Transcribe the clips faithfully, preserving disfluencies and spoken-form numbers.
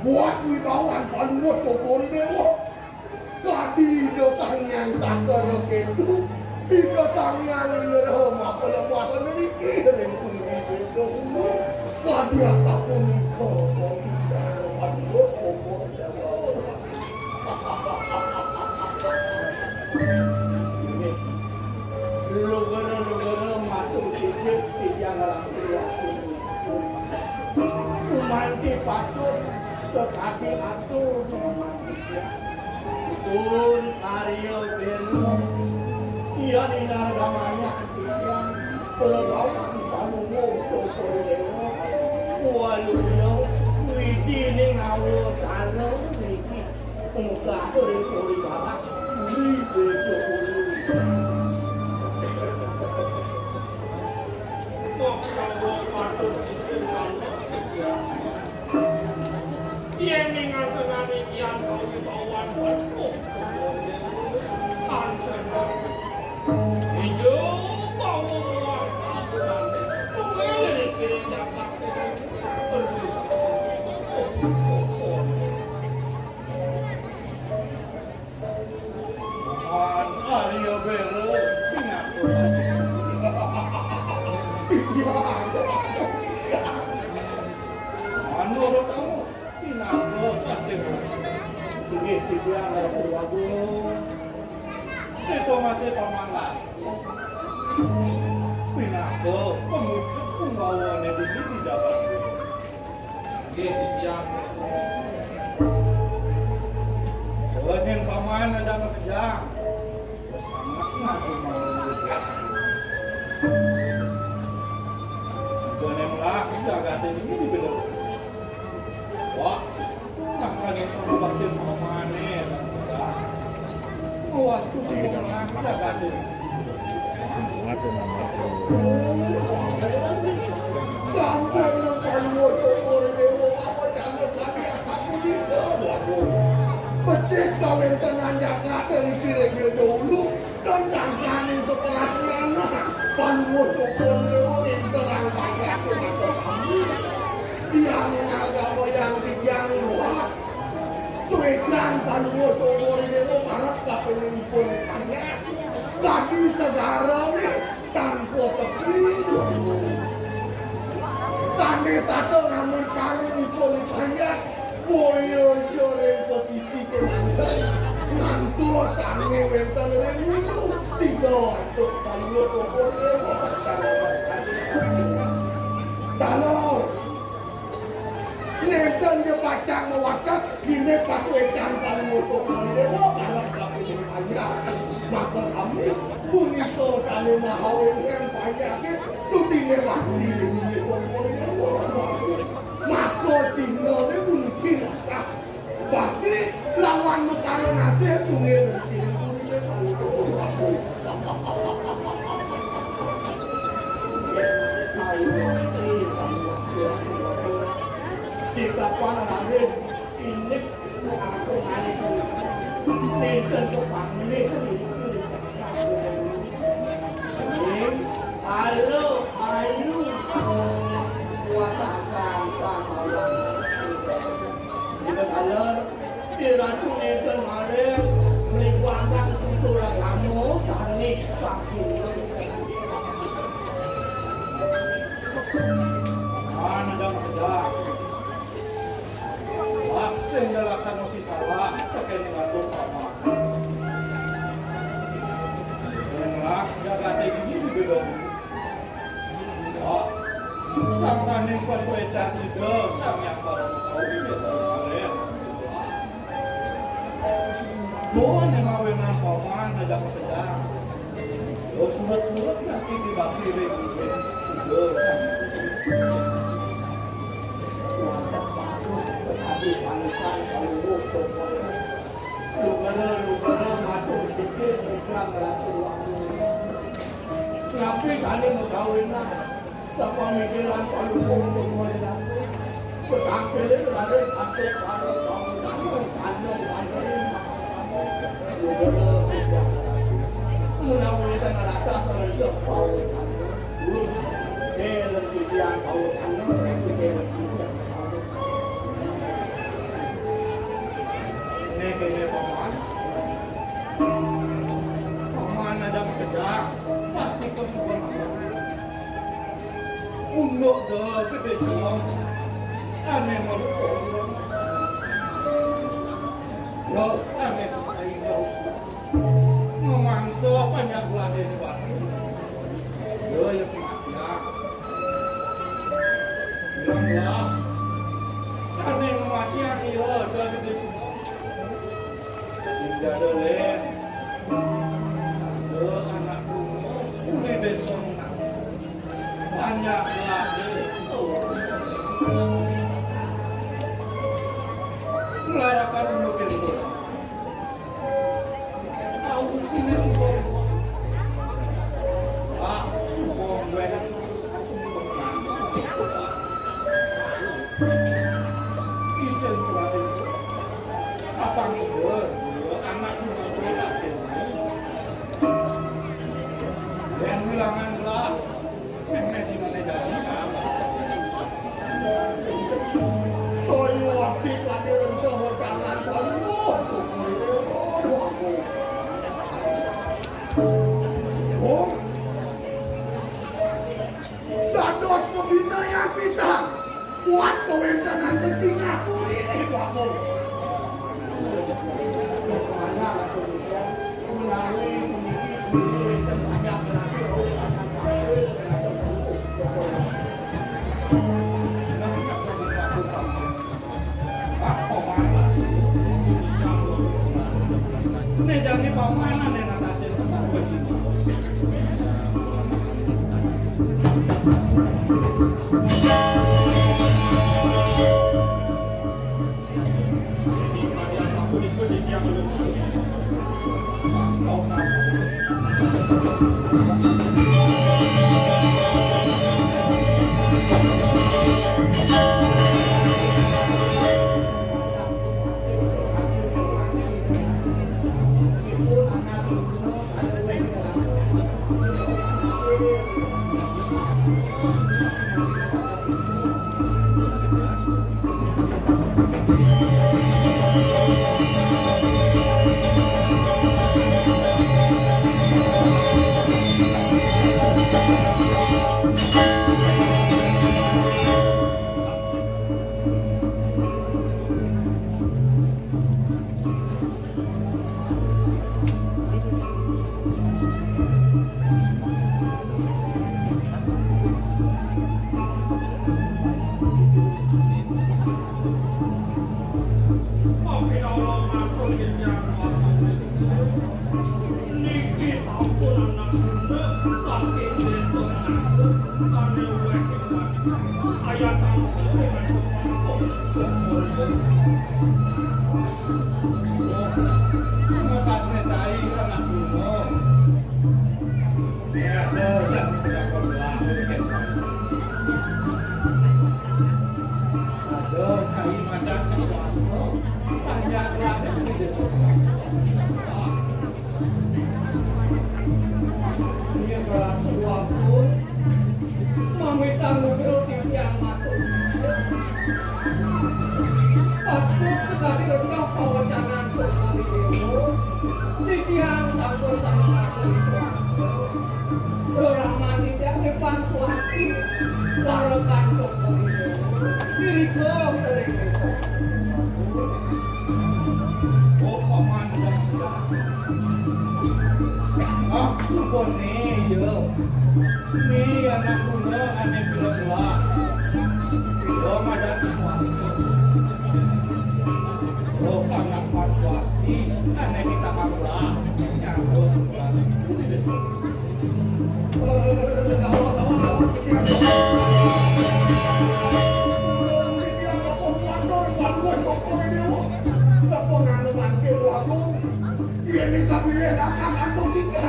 Buat wibawan Palungguh Cokor I Déwa. Kadi Ida Sang Hyang Sakara Ketu, Ida Sang Hyang Indrama palepasan niki ring puri Beda Ulu. Kadi asapunika pakincang Palungguh Cokor I Déwa. Inggih. Lugra-lugra matur sisip titiang Ratu Ratu. Gumanti patut sakadi atur. Pun Arya Belu, Yan Inargamayang titiang, Prabawan Palungguh Cokor I Déwa, Waluya, Widi ning awatara niki. Pemugah ring Puri Babak, Puri Beda Ulu. Kok kamu patut sisip kamu? Yén ning antenané Yan kawibawan, aduh, antenan. Ijo bau muang kabudané. Wéh, kiri jagat. An Arya Bero, pinanggul. Manurut kamu, pinanggul. Inggih, titiang Ratu Agung. Ento masih pamangan. Pinanggul, pemucuk punggawané dini di Jawa. Nggih, titiang. Yén paman ada makejang, sanget ngadu mawon. Sebenarnya lah, jagaté ini dibela. Wah, sangkaning sama bakti pamané. Ngawastu sing menang jagaté. Sampun nang Palungguh Cokor I Déwa mawacana kadi asapunika, Prabu. Becik kawéntenan jagaté niki ring Beda Ulu, tan sangkaning peperangnya. Palungguh Cokor I Déwa ngenterang payah maka sami. Tiang ngargamayang titiang roh. Suécan Palungguh Cokor I Déwa marep kapining ipun payah. Kadi segarané tanpa tepi. Sané tata ngamen kali ipun payah. Boya iya ring pesisi kémanten. Ngantos sané wénten ring ulu. Sida antuk Palungguh Cokor I Déwa pacang. Taler. Nénten ja pacang mawates, dini pasuécan Palungguh Cokor I Déwa, bareng kapining panjak. Maka sami, punika sané maha wénten panjaké, sutiné bakti ring Palungguh Cokor I Déwa. Maka cihnané puniki latah bakti lawan mekara nasih tunggil ring Palungguh. Di kapan raris indik aku ngalih. Nénten kepanggih di Ning, halo, ayu, kuasakan sama. Kita taler, di Ratu Nénten malih, melibatkan uturan kamu, sanik, pakin. Mana jam kerja? Wah, sing njelakang mesti salah, pakai ngatur sama. Inilah jagaté dini di Beda Ulu. Wah, sangkaning pasuécan Ida Sang Hyang Parama Kawi, ya, Balen. Doa nyemawinan paman aja kepedah. Yo, surut-surut nasi di bakti ring Ida Sang Hyang. Wajah bagus, tetapi panutan kalau pokoknya. Lugara, lugara, matur sisir, bicara ratu waktu. Napi kane magawenan? Sapa mikiran palumpung tumuli ratu? Petangkele raris atur pada bangun, bangun, bangun, bangun. Lugara, lugara. Menawi tengah rata, serentak, bangun, bangun. Terus, eh, lagi dia bangun, bangun, terus dia bangun. Kéné paman. Paman ada kejar, pasti kau suka. Unduk deh gedé sulam. Ané malu orang. Lo ané susah indah usah. Memangsa panjang gelahin waktu. Lo yang mati ya. Bilang lah. Ané mati ya, iya, ada gedé sulam. Sing dadi lé. Aduh, anak kuno, kuné besok banyak lagi. Melarakan dulu pintu. Tahu kuné suka. Ah, suka gue. Isin surat itu. Apa sudah? Anak juga sudah. Dan wilangan lah. Meh, meh, di mana jalan? Soyu waktu tadi rendah wacangan. Aduh, aduh, aduh. Oh. Dados kebinayan pisan buat kawéntenan becik aku ini, Prabu. Kemana Ratu Buton? Menawi puniki puniki wénten banyak berarti. Né jani pamanan yang atas itu. Niki sampun anak bunda saking désa Manasa sané wéh. Ayah kamu. Yen berlaku waktu, mamitang nuju titiang matur. Patut sekadi rendah pawecanan Joko Widodo, titiang sampun sané matur swasta. Reraman titiang Ipan Swasti, karekan Joko Widodo, nirika ring desa. Oh, paman, ah, sampun né, ya. Né anak bunda ané pira gelah. Pira madan swasti. Oh, anak pan swasti, ané kita kagelah. Nyawa. Yén kabilih kakang antuk tiga.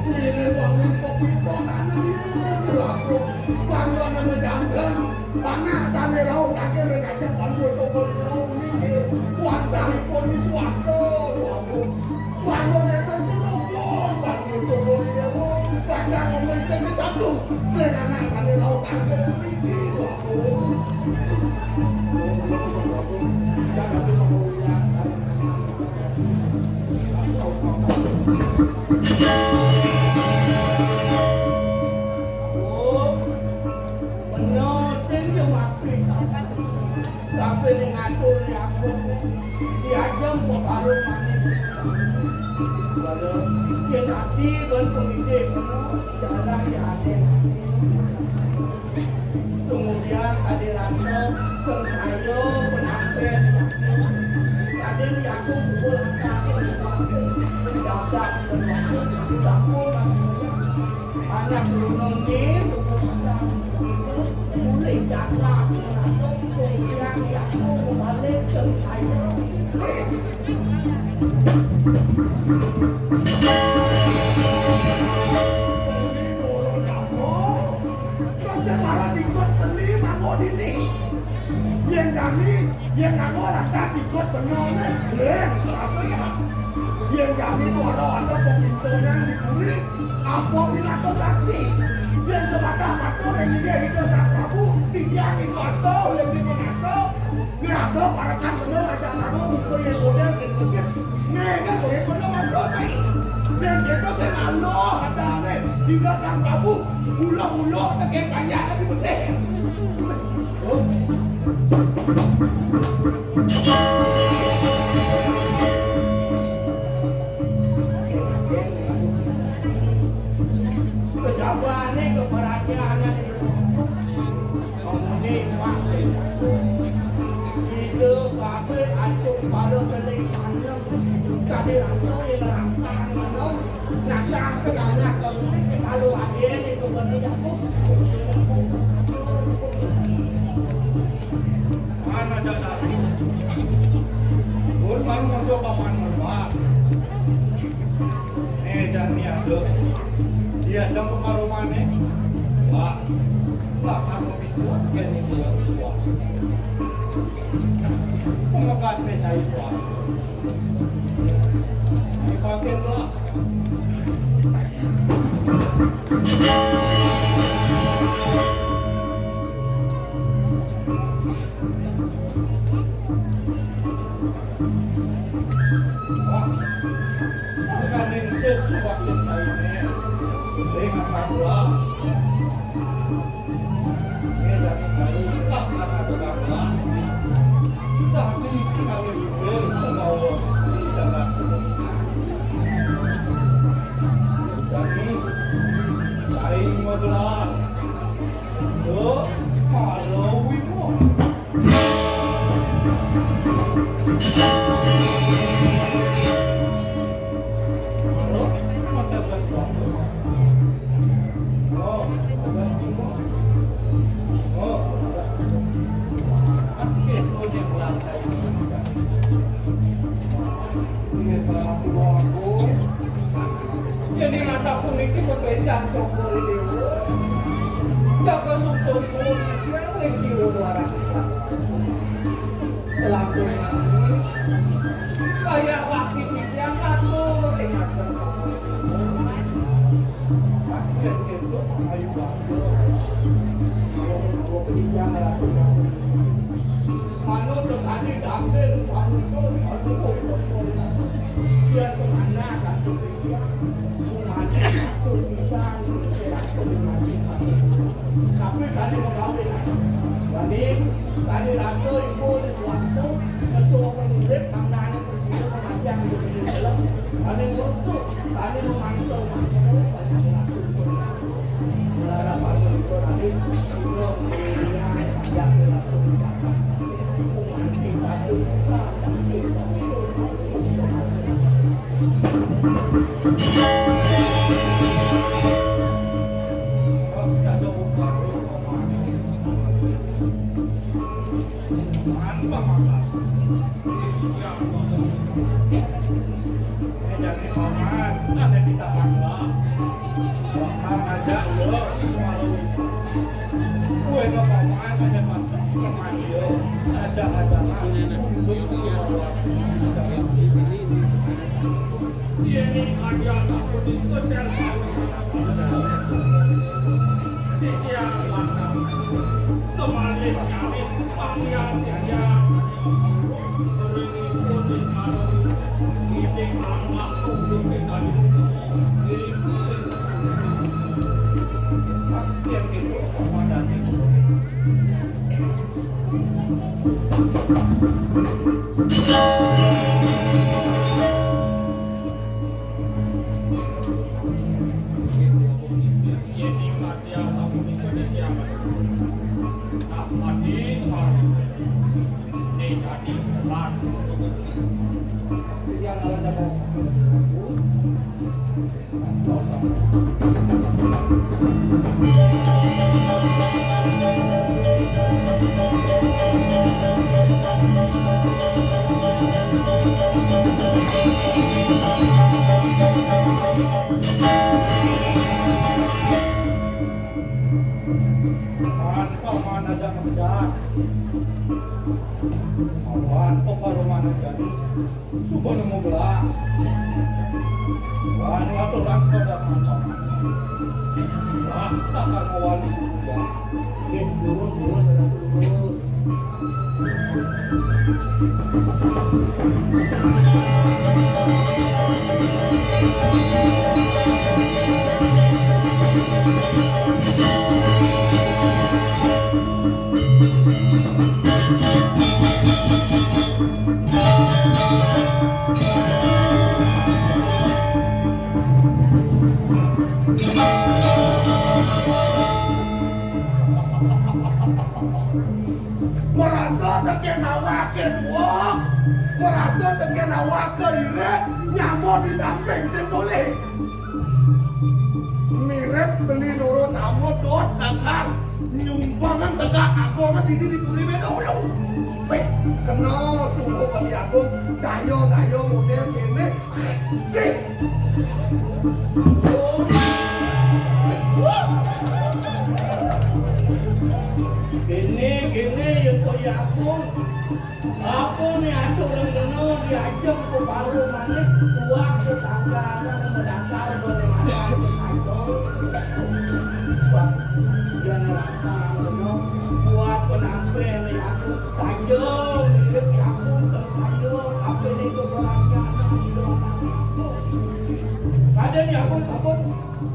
Ngiring wangun pepito tanah yén belaku. Bangga nama jangkang. Bangga sané rauh kakek ring ajeng Bangga Cokor Dewa puniki. Wantahipun swasta belaku. Bangga nénten kerupuk. Bangga Cokor Dewa. Bangga ngomong ikan kecatu. Ring anak sané rauh kakek puniki belaku. Jangan cuma mau lihat. Ning atur Yakub, diajem kok baru manis. Pada, yen ati ben pemikir, jalan di ati. Kemudian kadi rasa sengsaya penampilan. Kadén Yakub kumpul akal, mendadak, dapur masih banyak. Anak gunung di kumpul akal. Itu mulai jaga, merasa kemudian Yakub balik sengsaya. Beli nurun kampung. Terus sing malah sikut beli mangko dini. Yén jani, yén nganggo lantas sikut bener né, bléng, rasa ya. Yén jani para ada pepintunan di puri, apa pinaka saksi? Yén sebatah matur ing inggih Ida Sang Prabu, titiang swasta, yén dipun asta, né ada parekan bener ajak taruh buka yén model ing masjid. Né, kan boleh bener matur, Pak. Né, kita sing Allah, ada né, Ida Sang Prabu, ulah-ulah tekén panjang lagi betih. Pejabaane keperhatianan itu. Komune pasti. Ide kabeh antuk pada kening panem. Tadi rasa yang rasane. Nah, sekarang kalau kita lu hadirin itu berarti aku. Mana jalan? Pun baru mau coba main merubah. Eh, jangan niat dulu. Dia jam pengaruh mana? Wah, lah, aku bicara dia ni dia. Wah. Pengekas ni saya, wah. Dipakai pula. Jadi masa puniki wis wencang cokor dewa. Jaga sungsung suwun ning siwa warang. Selampung nami, kaya wakti titiang katur ing atur. Yen entuk ayu bakal. Wong titiang ngelakukan. Manut sekali daging, manut pun, manut pun. Yen kemana katur titiang, umat itu bisa. Tapi tadi mau kawin, tadi, tadi rasa ibu di swasta, ketua urip, tanggane pergi ke pengajian di sini dalam, tadi ngurusuk, tadi mau manggil, manggil, banyak rasa itu. Berharap aku itu tadi, itu, yang, yang, yang, Awan paman aja kerja. Awan peparuman aja nih. Suba nemu belah. Awan ngaturan pada paman. Lah, tak akan mawali suba. Oke, lurus, lurus, lurus. Marasa tekén awak ké duweg, marasa tekén awak ké lirik, nyama di samping sing tolih. Mirip beli nurut tamu dot dagang, nyumpangan tegak agung dini di puri Bedulu. Wéh, kena sungguh beli agung, daya-daya modél kéné. Kéné, kéné, ya Mpok Agung. Apa né atur lem kena diajak ke baru manik, kuat ke sanggaran, madasar ke madasar ke saja. Wah, dia ngerasa kena kuat penampilan né aku. Saja, mirip aku, saja, apa né keberanian itu anak aku. Kadén aku sabut,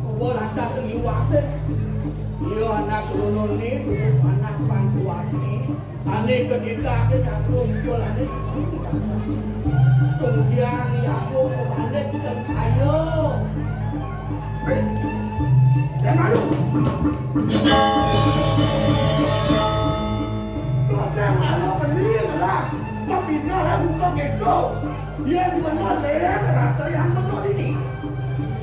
kuba lantas liwase. Iya, anak ulun né, suku anak Pansuwase. Ané ketitahé nyaku mukul ané. Kemudian aku balik ke saya. Hei, yang malu. Kok saya malu beli lah. Mapindah lah buka geko. Yén di mana lén rasa yang bentuk ini.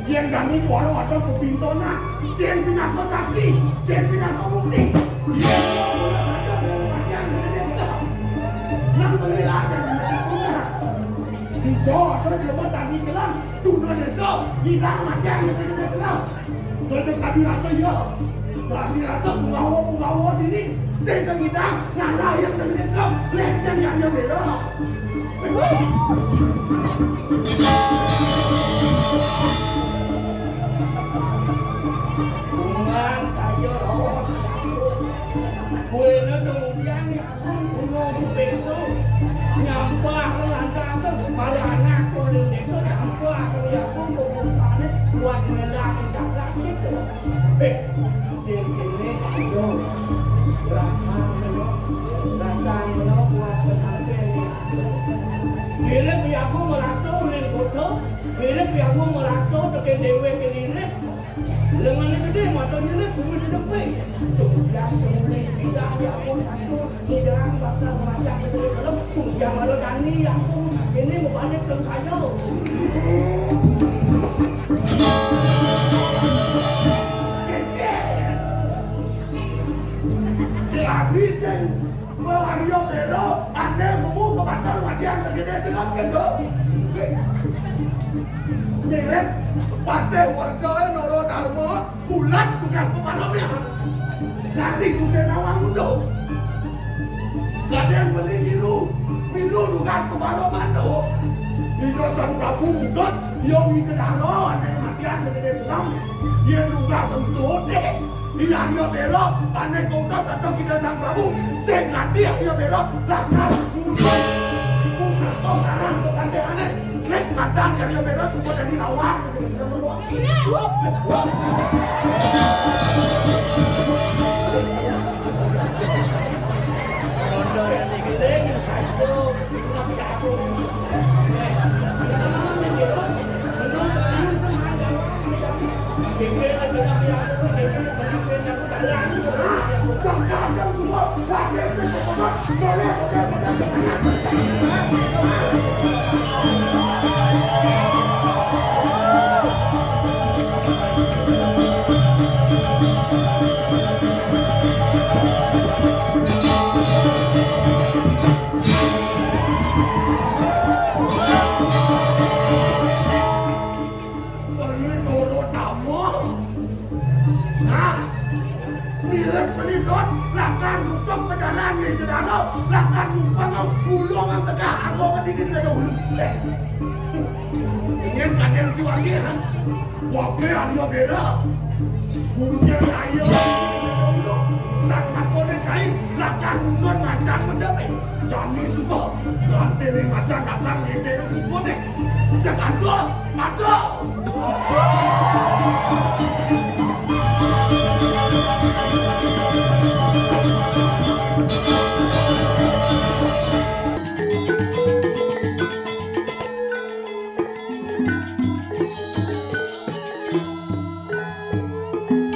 Yén jani kuara ada pepintonan, cén pinaka saksi, cén pinaka bukti. Yén dia mula saja mula matian dengan desa. Nang belilah dan menetik punah. Dijo ada jelema tani kelang, tuna desa, ngidang matian dengan desa. Dadi kadi rasa iya. Kadi rasa punggawa-punggawa dini sing kagidang ngalah yang nang Islam, lenceng yang yang bela. Bungan saja roh. Buena kemudian ya. Gunung Beso nyampah ke lantasan, para anak kuning desa nyampah ke liaku, keputusannya buat ngelang jagat gitu. Eh, yang ini aduh, rasa meno, rasa meno buat penampilan. Mirip liaku merasa ulin kota, mirip liaku merasa tekén dewek diri. Lengané gedé, matané jelek, bumi sedepé. Tuh, yang semulai pindah di ampun satu, di jalan bakal mata gedé dalam, tuh, yang ada Dani, aku ini mau balik ke saya. Jadi sing Mario Bero, ane ngomong ke batang madian ke gedé sedang gitu. Mirip patih warga Noro Dharma, Bulas tugas peparomnya. Ganti tusen nawang unduk. Kadang beli milu, milu tugas peparom anu. Ida Sang Prabu utus, yo wi kedaro, ada yang matian dengan Islam. Yang tugas entut deh. Iya, iya, bero, ane kota satu kita Sang Prabu. Sing ganti, iya, bero, lakar, muncul. Pusat kau sekarang ke pantai ane. Klik mata, iya, iya, bero, suka jadi lawan. Mundur yang digiling. Apa mati gini kada ulu? Leh. Nyén kadén ci wagé, ha? Wagé Arya Bera. Mungkin ayo kada ulu. Sat mako dé cai, lakar nundun macan medep, eh. Jani suba. Ganti ni macan datang di dé kuku dé. Cak ados, ados.